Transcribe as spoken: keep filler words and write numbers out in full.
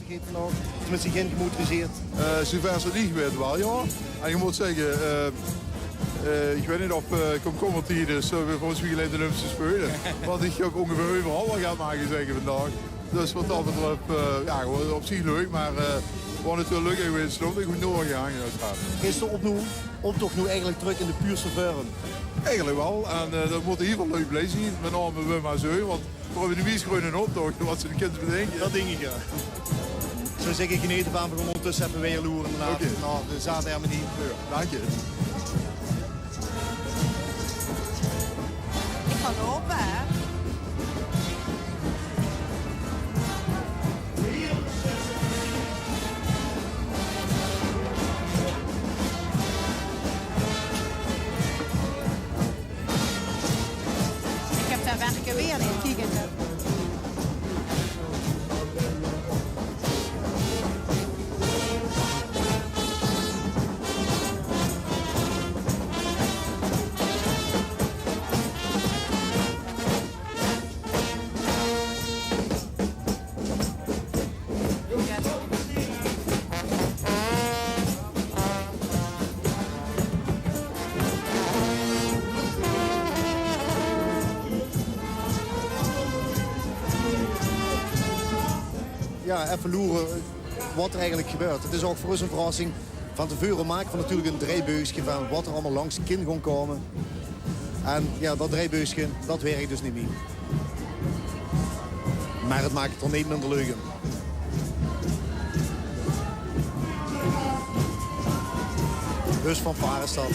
Geet 't nog? Tenminste, gein gemotoriseerd. Eh, zoever es iech weit wel, jao. En iech moot zègke, eh, eh, iech weit neet of, eh, komkommertied is, eh, veur us geleid de Olympische Speule. Want iech höb oongeveer euveral wel geld mage zègke vendaog. Dus wat dat betröf, eh, jao, gewoen op ziech leuk, meh, eh, wat natuurlek leuk is gewees, is dat iech good noorgegange. Is 't optoch noe, optoch noe eigelek trök in de Puurse Veurum? Eigelek wel. En, eh, dat mote hiel väöl lui blij zien. Mèt naome Wim en Zeun, want v'r höbbe de meis greune optoch, wat ste kinste bedinke. Dat dink iech, jao. Iech zouw zègke, geneet vaan, v'r goon oondertösse eve wiejer loere nao, nao de zaate hermenie. Jao, daank diech. Iech gaon loupe, hè. Iech höb dao werke weer neet, kiek ins. Jao, effe loere wat 'r eigelek gebäört. 't Is ouch veur us 'n verrassing. Vaan te veure make v'r natuurlek e dreibeugsje vaan wat 'r allemaol langs kin goon koume. En jao, dat dreibeugsje, dat wèrk dus neet mie. Meh 't maak 't d'r neet minder leuk in. Dus fanfare is dat.